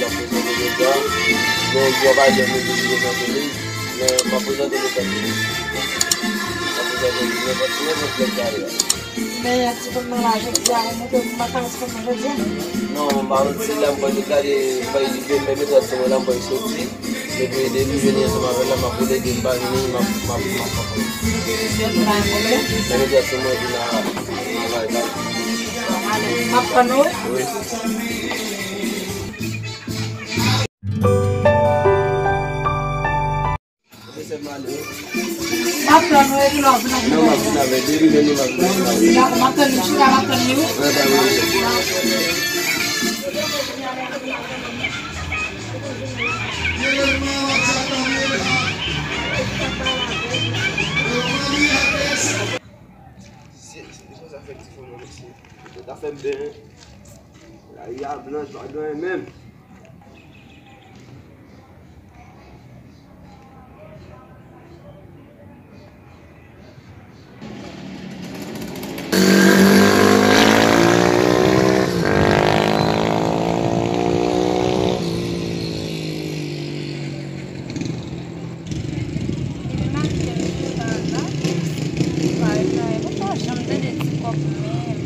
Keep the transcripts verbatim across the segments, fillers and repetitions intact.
M ap prezante l Santelix, men m ap prezante l Santelix. M ap prezante l nenpòt, nenpòt lè sa ye. Men ti fanm nan la jodi a, ou montre m pa ka ti fanm nan jodi a. Non, m pa menti, la m pral gade, m pral gade, m pral soti. Epi, depi m vini ansanm avè l la, m ap rele, di m pa vini, m ap, m ap, m ap, m ap. Mwen, m ap tann ou. Wi. M ap tann ou, epi lè w vin avè. Non, m ap vin avè, depi vini, m ap vin avè. Dakò, m ap tann li, m ap tann li, wi. Wi, pa gen pwoblèm. Se, se, se sa fè ti fanm nan, mesye. Sa fè m byen. Lari a blanch, pa gen anyen menm. Epi maten m sou la la, pa janm tande ti kòk menm.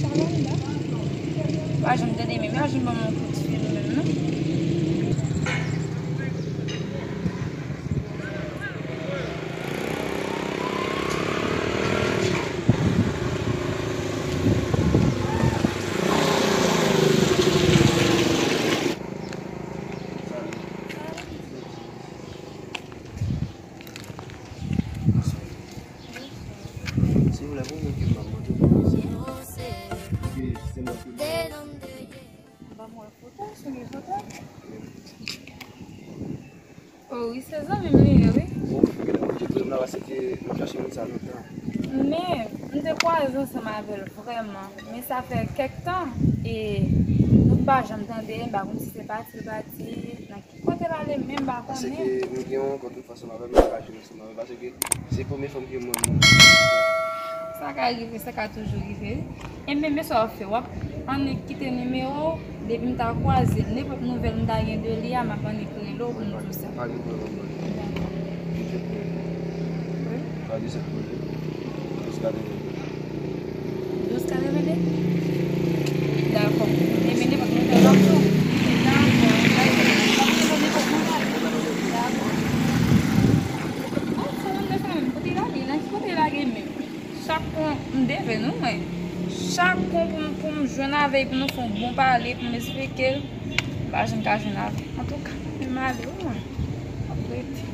Chalanda. Pa janm tande menm, pa janm ban m yon kout fil menm non. Silvouplè, pou moun ki m ap mande w, se, se, se mwen ki. Ban m wè foto, sou gen foto. O wi, se zanmi m li ye, wi. O, gen lè mwen te kwè m la, paske m chache moun sa lontan. Men, m te kwaze ansanm avè l vrèman. Men sa fè kèk tan, e nou pa janm tande, m pa konn si se pati l pati, nan ki kote l ale, menm m pa konnen. Paske nou gen yon rankont yon fwa ansanm avè l, m pa ka jwenn ansanm avè l, paske se premye fanm ke mwen, mwen. Sa ka rive, sa ka toujou rive. Ebyen, men sa w ap fè, w ap annik kite nimewo w, depi m ta kwaze l, nenpòt nouvèl m ta gen de li a, m ap annik rele w pou m di w sa. Pa gen pwoblèm, pa gen pwoblèm. Dakò. Wi. Gade sèt pwojè. Douz katrevenn. Douz katrevenn. Dakò. Ebyen, nenpòt nouvèl w ap di w. Dakò. Dakò. Ay, sa mwen fè menm. Kote l ale? Nan ki kote l lage menm? Chak kon m devèn wi mwen. Chak kon pou m, pou m jwenn avè l, pou nou fè yon bon pale, pou m esplike l, m pa janm ka jwenn avè l. Antouka, men m ale wi mwen. M ap rete.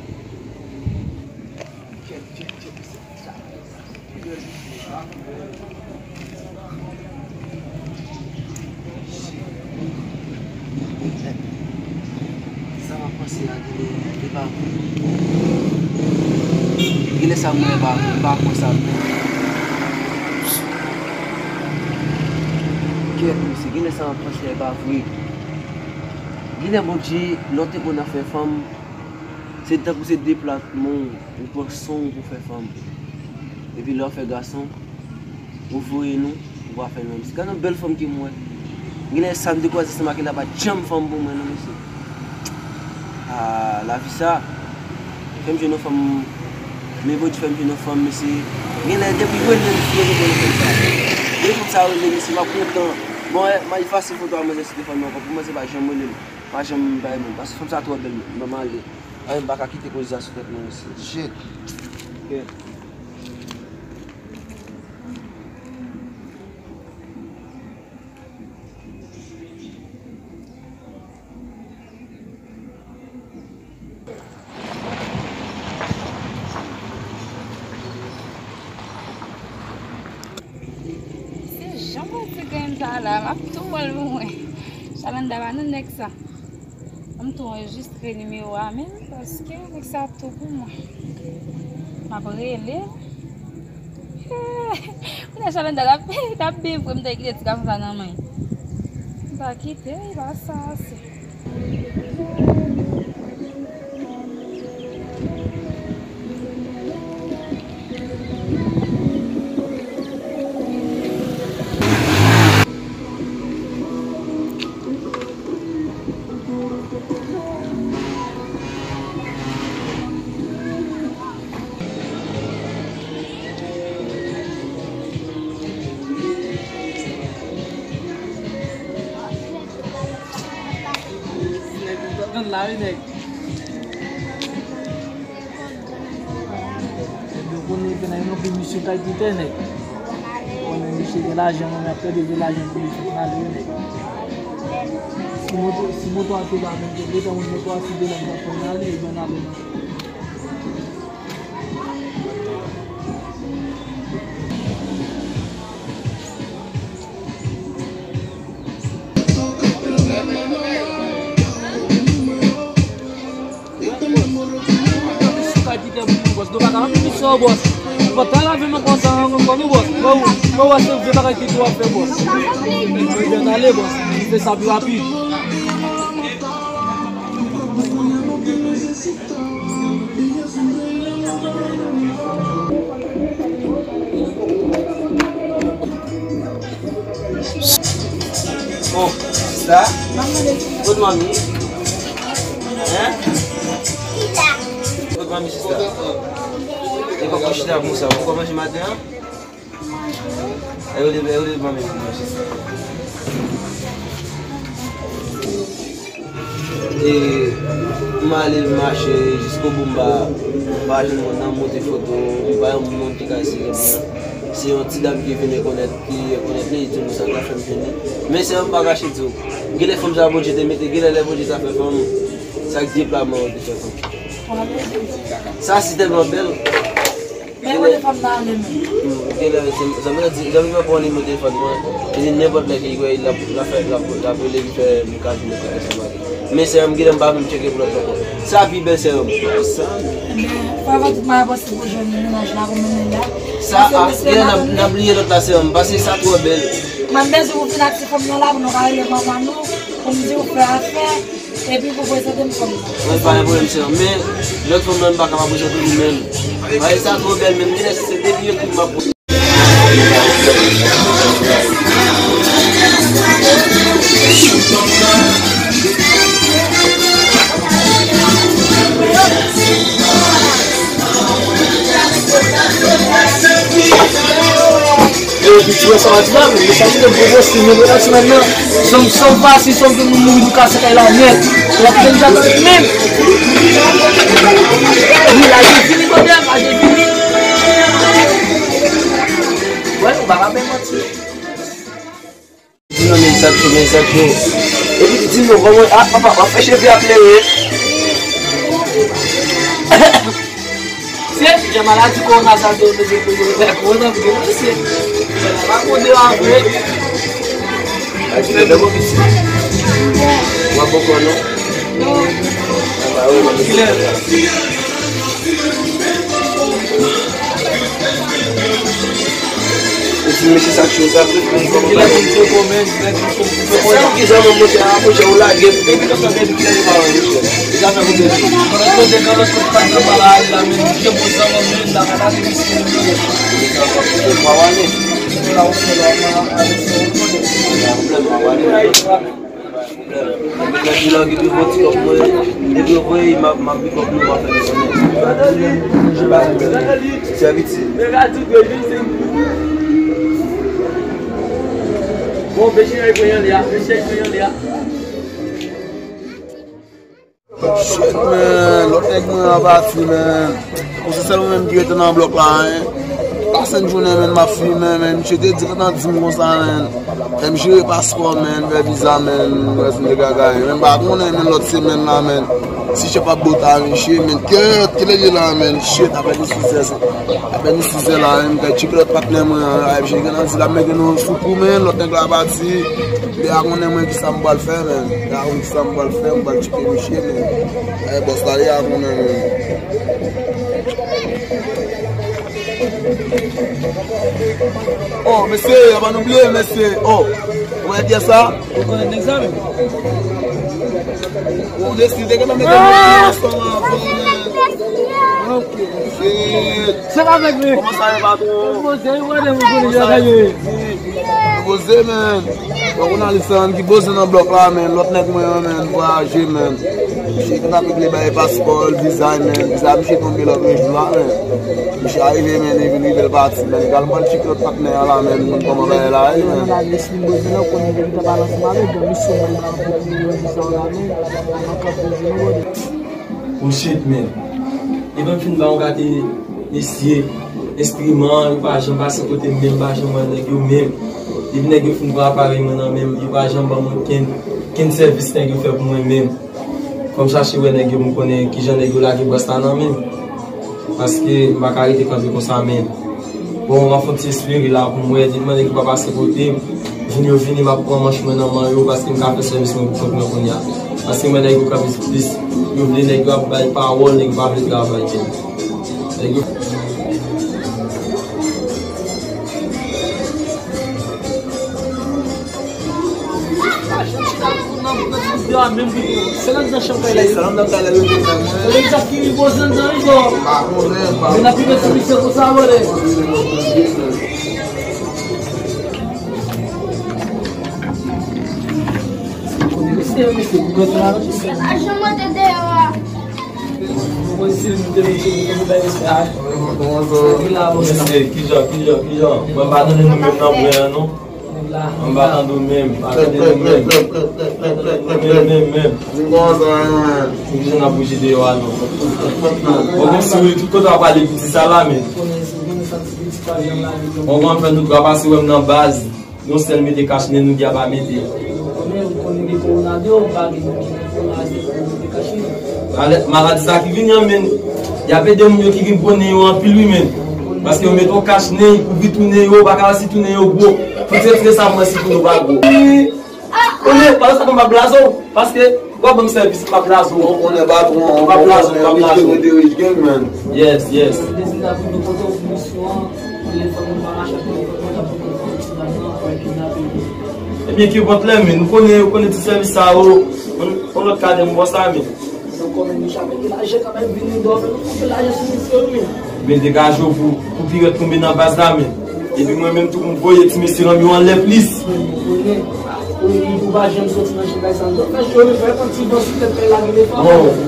Sa m ap panse a genlè, li pa vre. Genlè sa m wè pa vre, m pa kwè sa vre. Kèt, mesye, genlè sa m ap panse a pa vre. Genlè Bondye, lè w te konn ap fè fanm, se tankou se de plat men w, ou pran san w pou fè fanm. Epi lè w fè gason, ou voye nou, ou pa fè l menm. Gade yon bèl fanm ke m wè. Genlè sa m te kwaze ansanm ak li la pa t janm fanm pou mwen non, mesye. Ah, lavi sa. Fè m jwenn yon fanm, men Bondye fè m jwenn yon fanm, mesye. Genlè depi rele m, si yo rele m konsa. Depi fanm sa rele, mesye, m ap pran tan. Bon, eh, m al efase foto a manzè sou telefòn mwen ankò. Pou mwen, se pa janm rele m. Pa janm bay moun. Paske fanm sa twò bèl, m, m ale. Ay, m pa ka kite koze sa sou tèt mwen, mesye. Shit. Yeah. Se jan w ti grenn sa la, m ap tou wè l pou mwen. Chalanda pa nan nèg sa. Ann tou anrejistre nimewo a menm, paske nèg sa ap tou pou mwen. M ap rele. Kounye a Chalanda t ap, t ap byen vre, m te kite ti gason sa nan men. M pa kite, e pa sa ase. Nan la wi nèg. Yo konnen fè nan yon pi misye kay kite nèg. Konnen misye gen lajan, mwen ap tande gen lajan pou misye pale wi nèg. Si moto, si moto a te la menm, te gentan moun moto a si de la mwen pran ale, e ben ale nan. Bòs, nou pa ka ap misyon, bòs. Ou pa ta lave men konsa ankò, non, bòs. Bon, bon, bòs, se vye bagay ki tou ap fè, bòs. Ou byen ale, bòs. Se sa pi rapid. Oh, sista. Good morning. Hein? Good morning, sista. E pa kòm chita pou sa. Ou pa manje maten an? E ou de, e ou de manje pou manje. E m ale mache jiskobou, m pa, m pa jwenn moun nan, m monte foto, m pa yon moun ki ka eseye moun nan. Se yon ti dam ki vin rekonèt, ki rekonèt li, li di m sa k ap fè m jwenn li. Men sè m pa kache di w, genlè fanm sa Bondye te mete, genlè lè Bondye ta fè fanm, sa k di pla mò te fè fanm. Sa si tèlman bèl. Men kote fanm nan ale menm? Genlè, se, sa vle di, jan m pran nimewo telefòn mwen, li di nenpòt lè ke li wè l ap, l ap fè, l ap, l ap rele m fè m ka vin fè ansanm avè l. Men sè m genlè m pa menm tcheke pou lòt ankò. Sa pi bèl sè m. Ebyen, fò fè tout mwayen posib pou jwenn mennaj la, pou mennen l la. Sa, a, genlè n ap, n ap bliye lòt la sè m, paske sa twò bèl. Mwen bezwen pou fin ak ti fanm nan la, pou nou ka rele manman nou, pou m di w fè afè. Epi pou prezante m fanm nan. Mwen pa gen pwoblèm sè m, men lòt fanm nan m pa ka pa prezante li menm. Paske sa twò bèl menm, genlè se depi yo tou m ap. E, piti wè sa w ap di la, men sa ki te pwopoze, men nan semèn nan, sanm, sanm pase, sanm ke moun mouri, nou kase kay la nèt. Ou ap fè deja tande menm. Wi, la je fini, kote m, la je fini. Wè, ou pa ka fè manti. Di non, men sa k cho, men sa k cho. Epi di non, kòman, a, papa, w ap fè cheve a klere. Se, jan maladi kowona sa te mete pou yo, fè kowona pou yo, se. Pa konde a vre. A, di non, bon, piti. W ap bon kò, non? Non. A, ba, wi, mwen, kilè? Ou di mesye sa cho sa, tout moun kòman bagay. Kilè pou m fè kòmè, kilè pou m fè kòmè. Sa ki zanmi mwen, se a, mwen, jan ou lage m. Depi lòt lè, depi kilè li pa wè, mesye. Li ka fè pou de jou. Lòt kote, lòt kote, pa nan pa la, ale la, men, je mwen zanmi mwen, la, la, la, mesye. Mwen wale. La, ou se la, mwen, ale, se ou konnen. Pa pwoblèm, mwen wale. Mwen di lògè pi bon ti kòb mwen, depi yo voye, m ap, m ap big up nou, m ap fè nou konnen. Sèviti. Bon, mesye, yo pran yon lè a, mesye, yo pran yon lè a. Shit, man, lòt nèg mwen an pati, man. Bon, se sèl mwen menm ki rete nan blòk la, en. Pase yon jounen, man, m ap fimen, man. Misye te di, gentan di m konsa, man. Fè m jere paspò, man, fè viza, man. Rès m te gaga, en. Men m pa konnen, man, lòt semèn la, man. Si chèf ap bota, misye, man. Kèt, kilè li la, man. Shit, apre nou sizè, apre nou sizè la, man. M kay tcheke lòt patnè mwen an, misye gentan di l ap mete nou sou kou, man. Lòt nèg la pati. Li a konnen mwen kisa m pral fè, man. Li a konnen kisa m pral fè, m pral tcheke misye, man. E bòs la, li a konnen, man. Oh, mesye, a pa nou bliye, mesye. Oh, ou wè pyès sa? Ou konnen nèg sa, men? Ou lesi, te gentan mete nou ansanm avan, man. Ok. Shit. Sa k ap fèt, men? Kòman sa ye, patwon? Poze, ou wè, mwen konnen jan sa ye. Poze, man. Yon jounalis lan ki poze nan blòk la, men, lòt nèg mwen an, men, vwayaje, men. Misye ki t ap regle bay paspò, vizay, men, viza misye tonbe lòt jou la, men. Misye arive, men, li vin rive l pati, men. Li pral pral tcheke lòt patnè a la, men, moun kòman bagay la ye, men. Oh shit, man. Depi m fin ba yon gate mesye, enstriman an, yo pa janm pase kote m menm, m pa janm wè nèg yo menm. Depi nèg yo fin pran aparèy mwen nan men m, yo pa janm ban mwen kenn, kenn sèvis nèg yo fè pou mwen menm. Fò m chache wè nèg yo pou m konnen kijan nèg yo lage bwès la nan men m. Paske m pa ka rete kanpe konsa, men. Bon, m ap fè yon ti espere la pou m wè, depi nèg yo pa pase kote m, vin yo vini, m ap pran manch mwen nan men yo, paske m ka fè sèvis mwen pou kont mwen kounye a. Paske m wè nèg yo kanpe plis, yo vle nèg yo ap bay pawòl, nèg yo pa vle travay, men. Nèg yo Mesye, kijan, kijan, kijan? Mwen pa tande nou menm nan pwen an, non. Mwen pa tande w menm, pa tande nou menm. Menm, menm, menm. Kijan n ap bouje deyò a, non? Bon, kòmsi wi, tout kote w ap pale piti sa la, men. Bon, kòman fè nou twa pase wè m nan baz? Yon sèl mete kach nen, nou di a pa mete. Malè-, maladi sa ki vini an, men, y ap ede moun yo ki gen gwo nen yo anpil, wi, men. Paske yo mete yon kach nen, kouvri tou nen yo, pa ka wè si tou nen yo gwo. Fouti retire sa pou mwen si tou nou pa gwo. Konnen, pa sa konn pa blaze w, paske w ap ban m sèvis, m pa blaze w. Ou konnen patwon, m pa blaze w, m pa blaze w. Rich Gang, man. Yes, yes. Ebyen, ki bòt lè, men, nou konnen, nou konnen ti sèvis sa yo, on, on lòt kadè m bò sa, men. Men degaje w pou, pou pirèt tonbe nan baz la, men. Epi mwen menm tou, m voye ti mesye ranm yo anlè plis. Bon, ou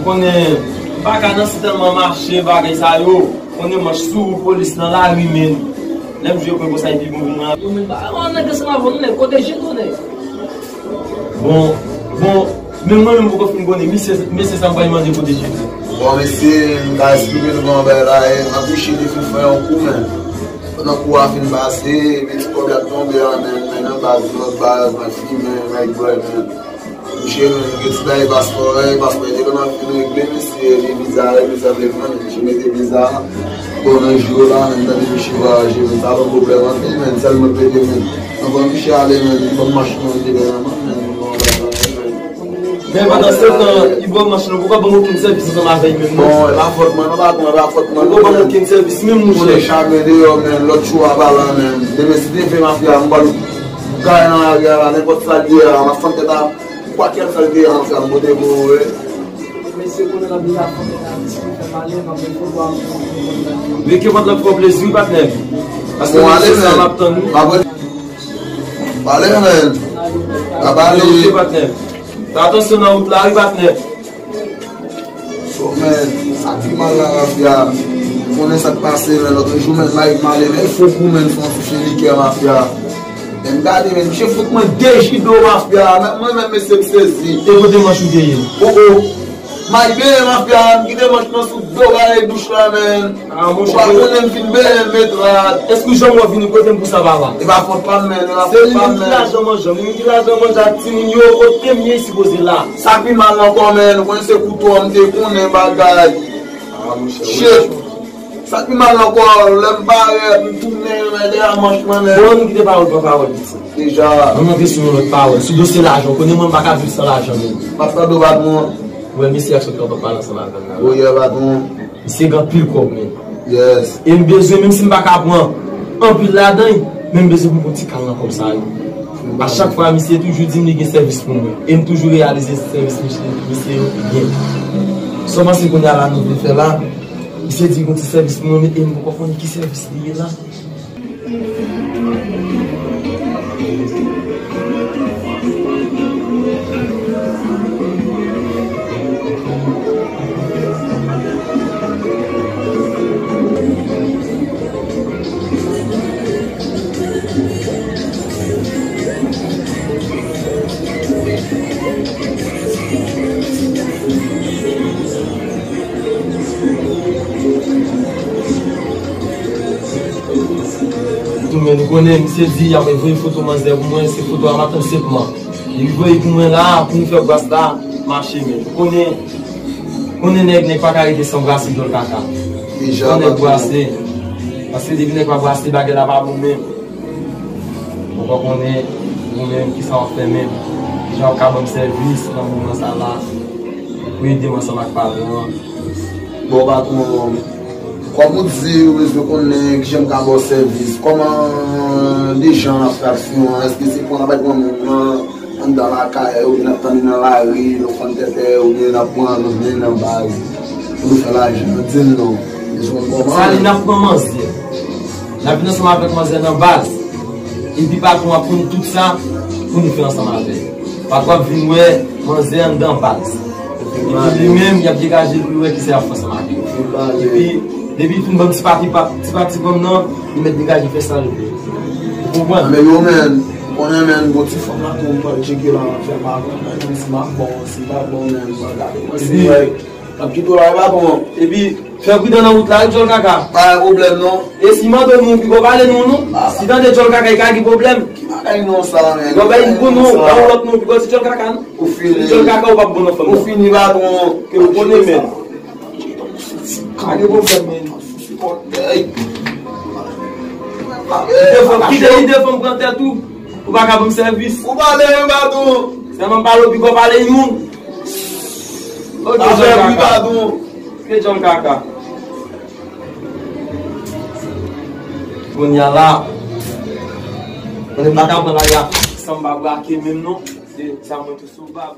konnen, m pa ka nan sitèlman mache, bagay sa yo. Konnen manch sou polis nan lari, men. Lè m jwe pwen konsa, epi bon pou mwen. Yo menm pa, an nèg ansanm avè w, nou nèg kote je tou nèg. Bon, bon, men mwen menm poko fin konnen, mesye, mesye sa m pral mande kote je tou. Bon, mesye, m ka esplike nou kòman bagay la ye, m ap bouche te fin fè yon kou, men. Pandan kou a fin pase, men ti kòb la tonbe a, men, men nan baz, lòt baz, nan fimen, like, brè, men. Mouche, men, gen ti bagay paspò, e paspò, e te konn ap fin regle, mesye, gen viza, e viza vle pran, men, mouche mete viza, bon, nan jou la, men, tande mouche vwayaje, men, sa pa pwoblèm anpil, men, sèl mwen plede, men, anvan mouche ale, men, li ban m manch mwen, li te byen nan men, men, li ban m bagay la, men. Men, pandan se tan, li ban m manch nou, poko ban m okenn sèvis ansanm avè l menm, non. Bon, e pa fòt mwen, non, patwon, e pa fòt mwen, non, men. Poko ban m okenn sèvis, menm mouche. Konnen chak de yo, men, lòt jou a pa la, men. Demen, si te vle mafya, m pral gaye nan lari a la, nenpòt sa l ye a, m ap fann tèt a. Kwakèl sa l te ansanm, pote pou ou, wi. Mesye, konnen l ap deja fè mwen la, misye fè pale, m ap fè fò, m ap fè fò. Reke pòt la fè w plezi, wi, patnè. Paske bon, ale, mesye sa, men. M ap tann, wi. M ap rele. Pale, men. N ap ale. Reke, patnè. Fè atansyon nan wout la, wi, patnè. Bon, men, sa ki mal la, mafya. Ou konnen sa k pase, men, lòt jou, men, Mike m ale, men, fò kou, men, fè yon ti likè, mafya. Men, gade, men, misye fout mwen de ji do, mafya. Men, mwen, men, mesye, m sezi. E kote manch ou te ye? Oh, oh. Mike, ben, mafya, m kite manch mwen sou do, gade douch la, men. Ah, monchè, ou pa konnen m fin benyen, men, trad. Èske w janm wè w vini kote m pou sa, papa? E pa fòt pa m, men, e pa fòt pa m, men. Se li menm ki lajan manje, li menm ki lajan manje ak timoun yo, kote m ye sipoze la. Sa pi mal ankò, men, ou konnen se koutwa m te konnen bagay. Ah, monchè, wi. Shit. Sa pi mal ankò, lè m parèt, m tounen, men, dèyè manch mwen, men. Bon, nou kite pawòl pran pawòl, pitit. Deja. Mwen, mwen vle sou yon lòt pawòl. Sou dosye lajan, ou konnen mwen, m pa ka viv san lajan, men. M ap tande w, patwon. Wè, mesye a sot kanpe pale ansanm avè m la. Wi, patwon. Misye gen anpil kòb, men. Yes. E m bezwen, menm si m pa ka pran anpil ladan l, men m bezwen pou m pran ti kal nan kòb sa yo. A chak fwa, misye toujou di m li gen sèvis pou mwen. E m toujou reyalize sèvis misye, misye yo byen. Sa w panse kounye a la nou vle fè la? Misye di gon ti sèvis pou mwen, men e m poko konn ki sèvis li ye la. Konnen misye di y ap voye foto manzè pou mwen, se foto a m ap tann senpman. Depi voye pou mwen la, pou m fè bras la mache men. Konnen, konnen nèg, nèg pa ka rete san brase djòl kaka. Fò nèg brase. Paske depi nèg pa brase, bagay la pa bon menm. Ou pa konnen, ou menm, kisa w ap fè menm. Kijan w ka ban m sèvis nan moman sa la. Pou ede m ansanm ak patwon an. Bon, patwon, kòm ou di, ou bezwen konnen kijan m ka ba w sèvis. Kòman dejan ap fraksyon an? Èske se pran, n ap pran moun nan anndan lakay, oubyen n ap tann li nan lari, nan fann tètè, oubyen n ap pran nan, nan baz pou nou fè lajan? Di m non. Bezwen kòman? Sa li, n ap pran manzè. N ap vin ansanm avèk manzè nan baz. Epi patwon ap konn tout sa pou nou fè ansanm avè l. Patwon ap vin wè manzè anndan baz. Epi li menm, y ap degaje l pou l wè kisa y ap fè ansanm ak yo. Epi, depi l fin ban m ti pati, pa- ti pati pa m nan, li mèt degaje fè sa l vle. Ou konprann? Men yo, men, ou konnen, men, gon ti fanm la tou, m pral tcheke la, m ap fè m avan, men, si m ap bon, si m pa bon, men, m pral gade. Mwen, si m wè, m ap kite w la, e patwon. Epi, fè pridan nan wout la, wi, djòl kaka. Pa gen pwoblèm, non. E si mande w non, piko pale non, non. Si tande djòl kaka, e ka gen pwoblèm. Ki bagay non sa, men? Yo bay pou non, ba yon lòt non, piko di djòl kaka, non. Ou fini. Djòl kaka, ou p ap bon nan fanm nan. Ou fini, patwon. Ke ou konnen, men. Ka gen pwoblèm, men. Ey. Kite fanm, kite li defann pran tèt ou. Ou pa ka ban m sèvis. Ou pale, wi, patwon. Sèlman m pale, ou piko pale yon. Ok, djòl kaka. Ke djòl kaka. Kounye a la, mwen pa ka pran lari a san m pa brake menm non. Se sa mwen tou sou ba.